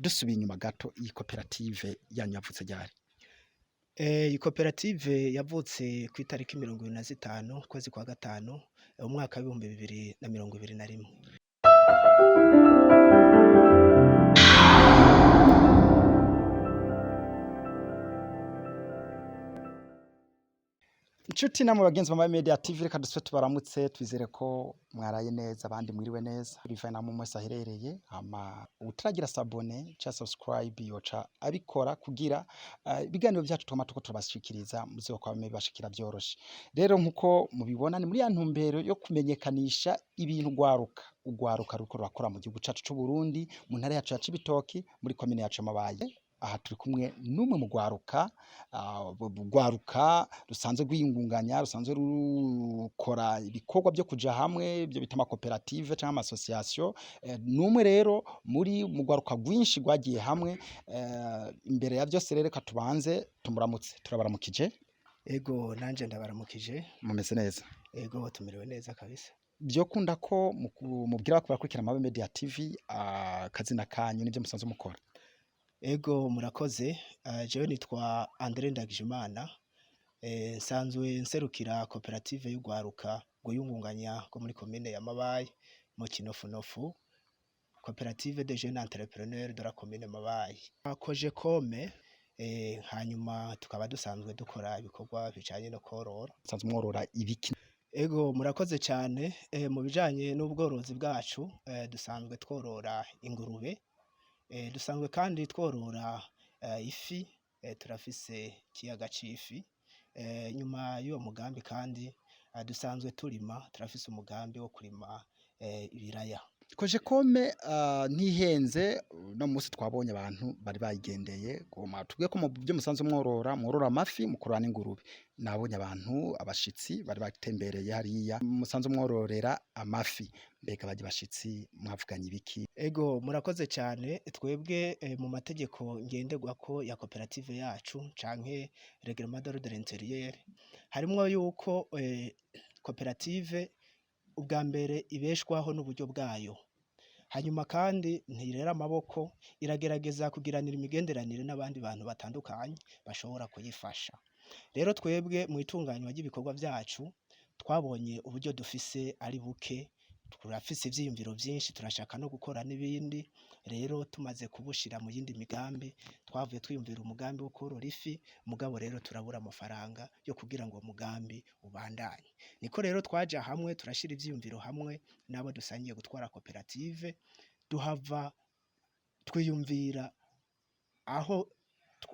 Dusubiye inyuma gato, iyi koperative yanyu yavutse ryari? Iyi koperative yavutse ku itariki 25 ukwezi kwa gatanu, umwaka w'2021. Inshuti namwe bagenzi ba Media TV, reka dusube tubaramutse, twizere ko mwaraye neza, abandi mwiriwe neza, bivanye naho umwe wese aherereye. Hama utaragira s'abonner ca subscribe yoca abikora kugira ibiganiro vyacu twama turiko turabashikiriza muzokwame bibashikira vyoroshe. Rero nkuko mubibona, ni muri ya ntumbero yo kumenyekanisha ibintu ugwaruka ruriko rurakora mu gihugu cacu c'u Burundi, mu ntara yacu ya Cibitoki, muri komine yacu ya Mabayi. Aha turi kumwe n'umwe mu gwaruka, gwaruka rusanzwe rwiyungunganya, rusanzwe rukora ibikorwa vyo kuja hamwe, ivyo bita amakoperative canke ama association. N'umwe rero muri mu gwaruka rwinshi rwagiye hamwe. Imbere ya vyose rero, reka tubanze tumuramutse. Turabaramukije. Ego, nanje ndabaramukije. Mumeze neza? Ego, tumerewe neza kabisa. Vyokunda ko mubwira abakurikira Mabe Media TV akazina kanyu n'ivyo musanzwe mukora? Ego, murakoze. Jewe nitwa Andre Ndagijimana, nsanzwe nserukira koperative y'ugwaruka rwiyungunganya rwo muri komine ya Mabayi mu Kinofunofu, Coopérative des jeunes entrepreneurs de la commune Mabayi, Kojekome. Hanyuma tukaba dusanzwe dukora ibikorwa bijanye no korora. Musanzwe mworora ibiki? Ego, murakoze cyane. Mu bijanye n'ubworozi bwacu, dusanzwe tworora ingurube, dusanzwe kandi tworora ifi, turafise ikiyaga c'ifi. Nyuma y'uwo mugambi kandi, dusanzwe turima, turafise umugambi wo kurima ibiraya. Kojekome, ntihenze, uno munsi twabonye abantu bari bayigendeye. Goma tubwiye ko mu byo musanzwe mworora, mworora amafi, mukorora n'ingurube. Nabonye abantu, abashitsi bari batembereye hariya musanzwe mwororera amafi. Mbega barya bashitsi mwavuganye ibiki? Ego, murakoze cyane. Twebwe, mu mategeko ngenderwako ya koperative yacu canke règlement d'ordre intérieur, harimwo yuko koperative ubwa mbere ibeshwaho n'uburyo bwayo. Hanyuma kandi ntirera amaboko, iragerageza kugiranira imigenderanire n'abandi bantu batandukanye bashobora kuyifasha. Rero twebwe mu itunganywa ry'ibikorwa vyacu twabonye uburyo dufise ari buke, turafise ivyiyumviro vyinshi, turashaka no gukora n'ibindi. Rero tumaze kubushira mu yindi migambi, twavuye twiyumvira umugambi wo korora ifi, mugabo rero turabura amafaranga yo kugira ngo uwo mugambi ubandanye. Niko rero twaja hamwe, turashira ivyiyumviro hamwe n'abo dusangiye gutwara koperative, duhava twiyumvira aho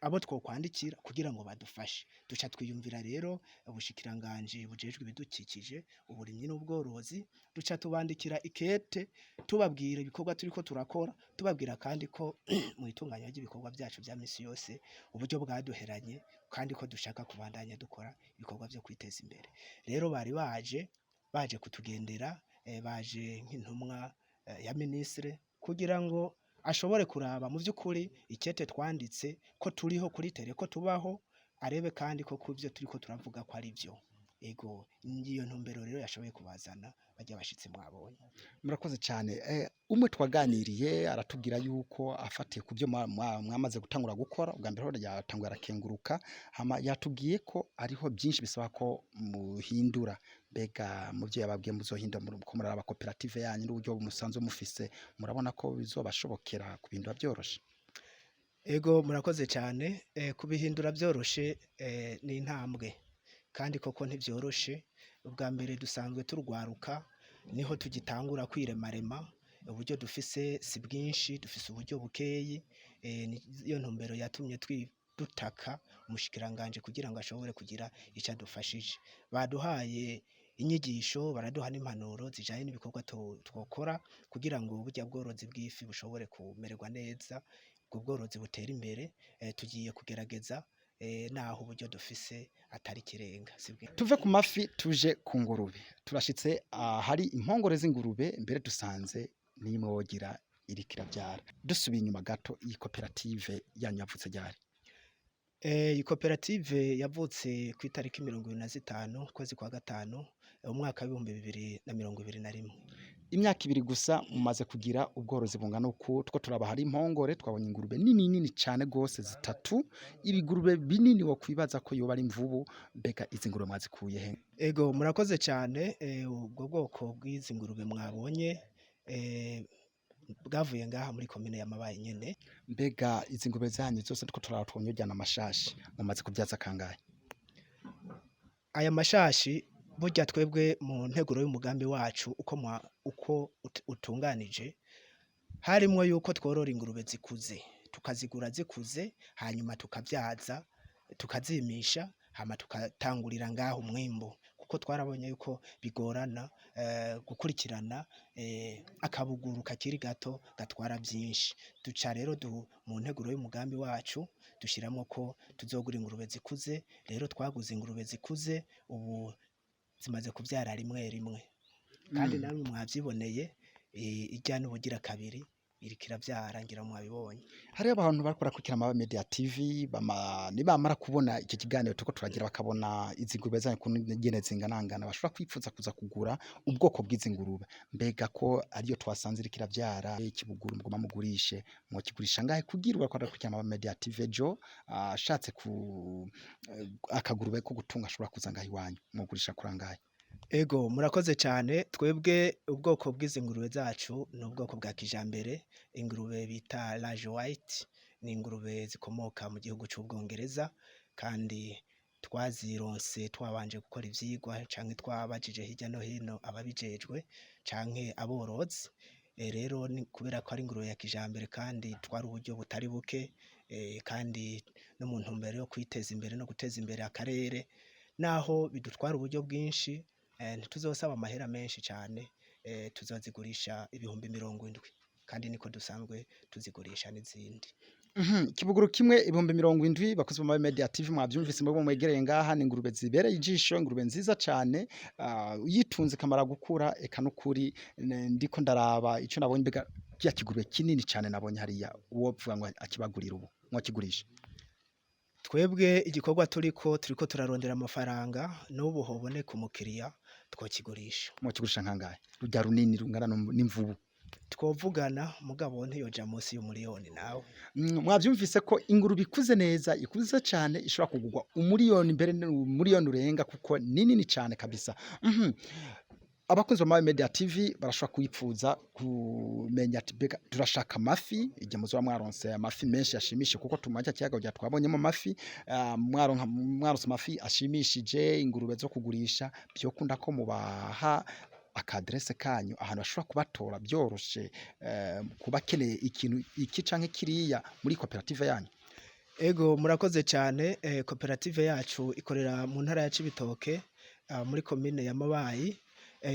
abo twokwandikira kugira ngo badufashe. Duca twiyumvira rero ubushikiranganji bujejwe ibidukikije, uburimyi n'ubworozi, duca tubandikira ikete tubabwira ibikorwa turiko turakora, tubabwira kandi ko mu itunganywa ry'ibikorwa vyacu vya misi yose uburyo bwaduheranye, kandi ko dushaka kubandanya dukora ibikorwa vyo kwiteza imbere. Rero bari baje kutugendera, baje nk'intumwa ya ministre kugira ngo ashobore kuraba mu vy'ukuri ikete twanditse, ko turiho kuri terrain, ko tubaho, arebe kandi ko kuvyo turiko turavuga ko ari vyo. Ego, ngiyo ntumbero rero yashoboye kubazana barya bashitsi mwabonye. Murakoze cyane. Umwe twaganiriye aratubwira yuko afatiye ku byo mwamaze gutangura gukora, ubwa mbere ho yatanguye arakenguruka, hama yatubwiye ko ariho byinshi bisaba ko muhindura. Mbega mu byo yababwiye muzohindura, ko muraraba koperative yanyu n'uburyo musanzwe mufise, murabona ko bizobashobokera kubihindura byoroshe? Ego, murakoze cyane. Kubihindura byoroshe, ni intambwe, kandi koko ntivyoroshe. Ubwa mbere dusanzwe turwaruka, niho tugitangura kwiremarema, uburyo dufise si bwinshi, dufise uburyo bukeyi. Niyo ntumbero yatumye dutaka umushikiranganji kugira ngo ashobore kugira ico adufashije. Baduhaye inyigisho, baraduha n'impanuro zijanye n'ibikorwa twokora kugira ngo burya bworozi bw'ifi bushobore kumererwa neza, ubwo bworozi butere imbere. Tugiye kugerageza, naho uburyo dufise atari ikirenga. Tuve ku mafi tuje ku ngurube. Turashitse ahari impongore z'ingurube, mbere dusanze n'imwe wogira iriko iravyara. Dusubiye inyuma gato, iyi koperative yanyu yavutse ryari? Iyi koperative yavutse ku itariki 25 ukwezi kwa gatanu, umwaka w'2021. Imyaka 2 gusa mumaze kugira ubworozi bungana uku, two turaba hari impongore, twabonye ingurube nini nini cane gose zitatu, ibigurube binini wokwibaza ko yoba ari imvubu. Mbega izi ngurube mwazikuye he? Ego, murakoze cyane. Ubwo bwoko bw'izi ngurube mwabonye bwavuye ngaha muri komine ya Mabayi nyene. Mbega izi ngurube zanyu zose two turaba twabonye ujyana amashashi, mumaze kubyaza kangahe? Aya mashashi burya twebwe mu nteguro y'umugambi wacu uko utunganije harimwo yuko tworora ingurube zikuze, tukazigura zikuze, hanyuma tukabyaza, tukazimisha, hama tukatangurira ngaho umwimbu, kuko twarabonye yuko bigorana gukurikirana akabuguru kakiri gato gatwara byinshi. Duca rero mu nteguro y'umugambi wacu dushiramwo ko tuzogura ingurube zikuze. Rero twaguze ingurube zikuze, ubu zimaze kubyara rimwe rimwe, kandi namwe mwavyiboneye, irya n'ubugira kabiri iriko iravyara, ngira mwabibonye. Hariho abantu bariko barakurikira Mabayi Media TV, nibamara kubona iki kiganiro turiko turagira, bakabona izi ngurube zanyu ukuntu ingene zinganangana, bashobora kwipfuza kuza kugura ubwoko bw'izi ngurube. Mbega ko ariyo twasanze iriko iravyara ikibuguru, muguma mugurishe, mwokigurisha ngahe kugira uwariko arakurikira Mabayi Media TV ejo ashatse ku akagurube ko gutunga ashobora kuza ngaha iwanyu, mwogurisha kuri angahe? Ego, murakoze cyane. Twebwe ubwoko bw'izi ngurube zacu ni ubwoko bwa kijambere, ingurube bita Large White, ni ingurube zikomoka mu gihugu c'Ubwongereza, kandi twazironse twabanje gukora ivyigwa canke twabajije hirya no hino ababijejwe canke aborozi. Rero ni kubera ko ari ingurube ya kijambere kandi twari uburyo butari buke, kandi no mu ntumbero yo kwiteza imbere no guteza imbere akarere, naho bidutwara uburyo bwinshi, ntituzosaba amahera menshi cane, tuzozigurisha 70,000, kandi niko dusanzwe tuzigurisha n'izindi. Ikibuguru kimwe 70,000. Bakozi ba Mabayi Media TV, mwavyumvise, mwebwe mwegereye ngaha, ni ingurube zibereye ijisho, ingurube nziza cane, uyitunze ikamara gukura, eka nukuri ndiko ndaraba ico nabonye. Mbega kiya kigurube kinini cane nabonye hariya, uwovuga ngo akibagurira ubu mwokigurisha? Twebwe igikorwa turiko turarondera amafaranga, n'ubu hoboneka umukiriya twokigurisha. Mwokigurisha nkangahe rurya runini rungana n'imvubu? Twovugana, mugabo ntiyoja munsi y'umuriyoni nawe. Mwavyumvise ko ingurube ikuze neza, ikuze cane, ishobora kugurwa umuriyoni, mbere umuriyoni urenga, kuko ni nini cane kabisa. Abakunzi ba Mabayi Media TV barashobora kwipfuza kumenya ati mbega turashaka amafi, igihe muzoba mwaronse amafi menshi ashimishije, kuko tumanya kiyaga kugira twabonyemo amafi, mwaronka mwaronse amafi ashimishije, ingurube zo kugurisha, vyokunda ko mubaha akadrese kanyu ahantu bashobora kubatora byoroshe, kuba akeneye ikintu iki canke kiriya muri koperative yanyu? Ego, murakoze cyane. Koperative yacu ikorera mu ntara ya Cibitoke, muri komine ya Mabayi,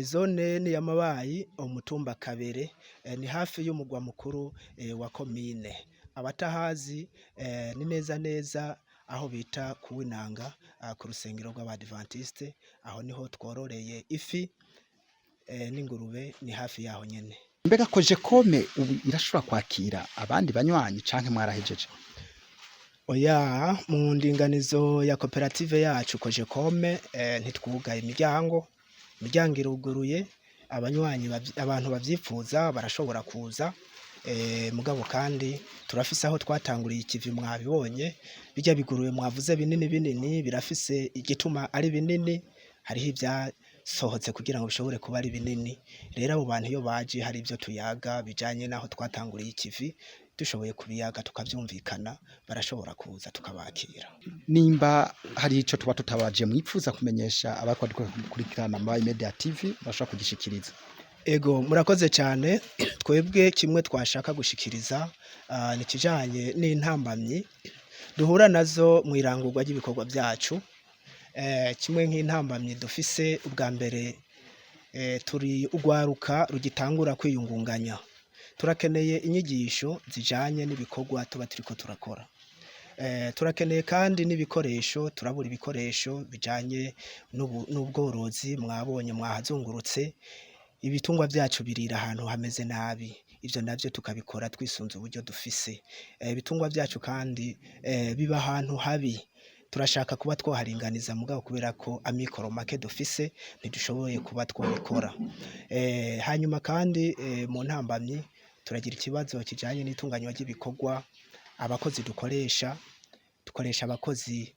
zone ni ya Mabayi, umutumba Kabere, ni hafi y'umugwa mukuru wa komine. Abatahazi, ni neza neza aho bita kuwinanga, ku rusengero rw'Abadivantiste, aho niho twororeye ifi n'ingurube, ni hafi yaho nyene. Mbega Kojekome ubu irashobora kwakira abandi banywanyi canke mwarahejeje? Oya, mu ndinganizo ya koperative yacu Kojekome, ntitwugaye imiryango, imiryango iruguruye, abanywanyi abantu bavyifuza barashobora kuza, mugabo kandi turafise aho twatanguriye ikivi, mwabibonye, birya biguruye mwavuze binini binini birafise igituma ari binini, hariho ivyasohotse kugira ngo bishobore kuba ari binini. Rero abo bantu iyo baje hari ivyo tuyaga bijanye n'aho twatanguriye ikivi, dushoboye kubiyaga tukavyumvikana, barashobora kuza tukabakira. Nimba hari ico tuba tutabaje mwipfuza kumenyesha abariko kurikirana Mabayi Media TV, bashobora kugishikiriza. Ego, murakoze cyane. Twebwe kimwe twashaka gushikiriza ni kijanye n'intambamyi duhura nazo mu irangurwa ry'ibikorwa byacu. Kimwe nk'intambamyi dufise ubwa mbere, turi urwaruka rugitangura kwiyungunganya, turakeneye inyigisho zijanye n'ibikorwa tuba turiko turakora. Turakeneye kandi n'ibikoresho, turabura ibikoresho bijanye n'ubworozi. Mwabonye mwahazungurutse, ibitungwa byacu birira ahantu hameze nabi, ivyo navyo tukabikora twisunze uburyo dufise. Ibitungwa byacu kandi biba ahantu habi. Turashaka kuba twoharinganiza, mugabo kubera ko amikoro make dufise ntidushoboye kuba twobikora. Hanyuma kandi mu ntambamyi turagira ikibazo kijanye n'itunganywa ry'ibikorwa. Abakozi dukoresha, dukoresha abakozi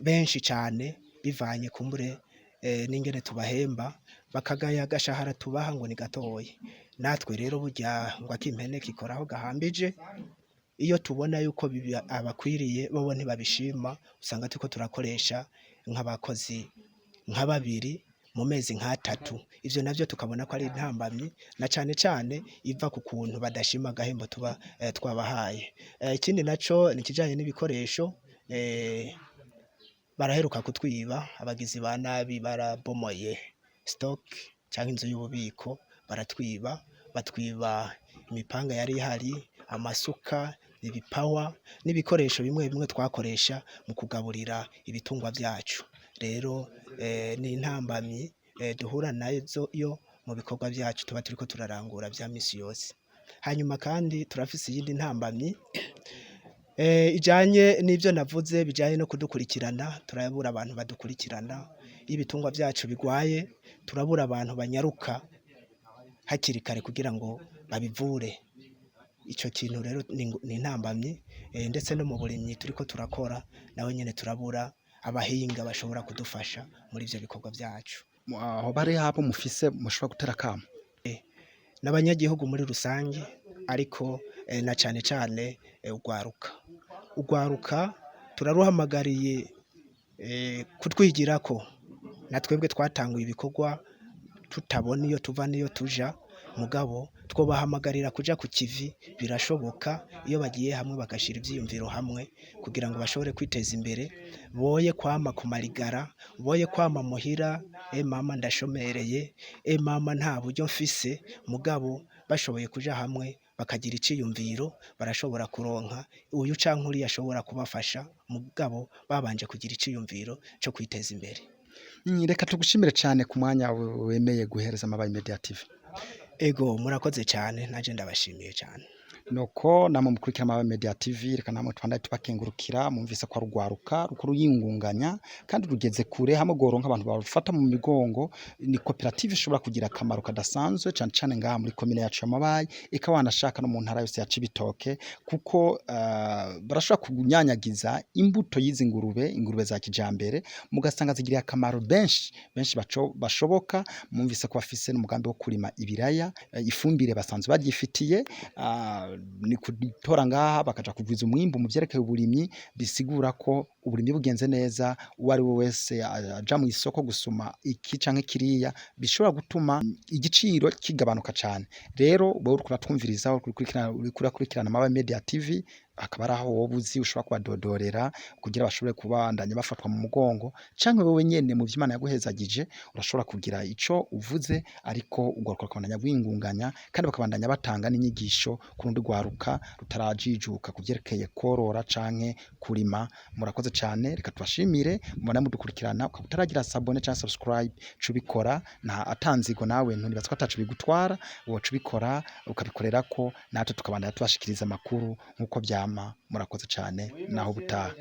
benshi cane bivanye kumbure n'ingene tubahemba, bakagaya agashahara tubaha ngo ni gatoyi. Natwe rero burya ngo akimpene kikoraho gahambije, iyo tubona yuko abakwiriye bobo ntibabishima, usanga turiko turakoresha nk'abakozi nka babiri mu mezi nk'atatu. Ivyo navyo tukabona ko ari intambamyi, na cane cane iva ku kuntu badashima agahembo tuba twabahaye. Ikindi naco ni ikijanye n'ibikoresho. Baraheruka kutwiba, abagizi ba nabi barabomoye stock canke inzu y'ububiko, baratwiba, batwiba imipanga yari ihari, amasuka, ibipawa n'ibikoresho bimwe bimwe twakoresha mu kugaburira ibitungwa vyacu. Rero ni intambamyi duhura nazo yo mu bikorwa vyacu tuba turiko turarangura vya misi yose. Hanyuma kandi turafise iyindi ntambamyi ijanye n'ivyo navuze bijanye no kudukurikirana. Turabura abantu badukurikirana iyo ibitungwa vyacu bigwaye, turabura abantu banyaruka hakiri kare kugira ngo babivure. Ico kintu rero ni intambamyi. Ndetse no mu burimyi turiko turakora naho nyene turabura abahinga bashobora kudufasha muri ivyo bikorwa vyacu. Aho bari habo mufise mushobora gutera akamo? N'abanyagihugu muri rusange, ariko na cane cane urwaruka. Urwaruka turaruhamagariye kutwigirako. Na twebwe twatanguye ibikorwa tutabona iyo tuva n'iyo tuja, mugabo twobahamagarira kuja ku kivi. Birashoboka iyo bagiye hamwe bagashira ivyiyumviro hamwe kugira ngo bashobore kwiteza imbere, boye kwama ku marigara, boye kwama muhira, e mama ndashomereye, e mama nta buryo mfise. Mugabo bashoboye kuja hamwe bakagira iciyumviro, barashobora kuronka uyu canke uriya ashobora kubafasha, mugabo babanje kugira iciyumviro co kwiteza imbere. Reka tugushimire cane ku mwanya wemeye guhereza Mabayi Media TV. Ego, murakoze cane, nanje ndabashimiye cane. Nuko namwe mukurikira Mabayi Media TV, reka namwe tubandanye tubakengurukira. Mwumvise ko rugwaruka rukuru yingunganya kandi rugeze kure, hamwe goronka abantu barufata mu migongo, ni koperative ishobora kugira akamaro kadasanzwe, cane cane ngaha muri komine yacu ya Mabayi, eka wanashaka no mu ntara yose ya Cibitoke, kuko barashobora kunyanyagiza imbuto y'izi ngurube, ingurube za kijambere, mugasanga zigiriye akamaro benshi benshi bashoboka. Mwumvise ko bafise n'umugambi wo kurima ibiraya, ifumbire basanzwe baryifitiye, ni kutora ngaha bakaja kugwiza umwimbu mu vyerekeye uburimyi. Bisigura ko uburimyi bugenze neza, uwo ari we wese aja mu isoko gusuma iki canke kiriya, bishobora gutuma igiciro kigabanuka cane. Rero wewe uriko uratwumviriza, uriko urakurikirana Mabayi Media TV, akaba ari aho woba uzi ushobora kubadodorera kugira bashobore kubandanya bafatwa mu mugongo, canke wewe nyene mu vyo Imana yaguhezagije urashobora kugira ico uvuze, ariko urwaruka rukabandanya rwingunganya kandi bakabandanya batanga n'inyigisho ku rundi rwaruka rutarajijuka ku vyerekeye korora canke kurima. Murakoze cane, reka tubashimire mubona mudukurikirana. Ukaba utaragira s'abonner canke subscribe, ca ubikora, nta atanzigo nawe ntunibaza ko ataco bigutwara, woca ubikora ukabikorerako, natwe tukabandanya tubashikiriza amakuru nk'uko vyama. Murakoze cane, naho ubutaha.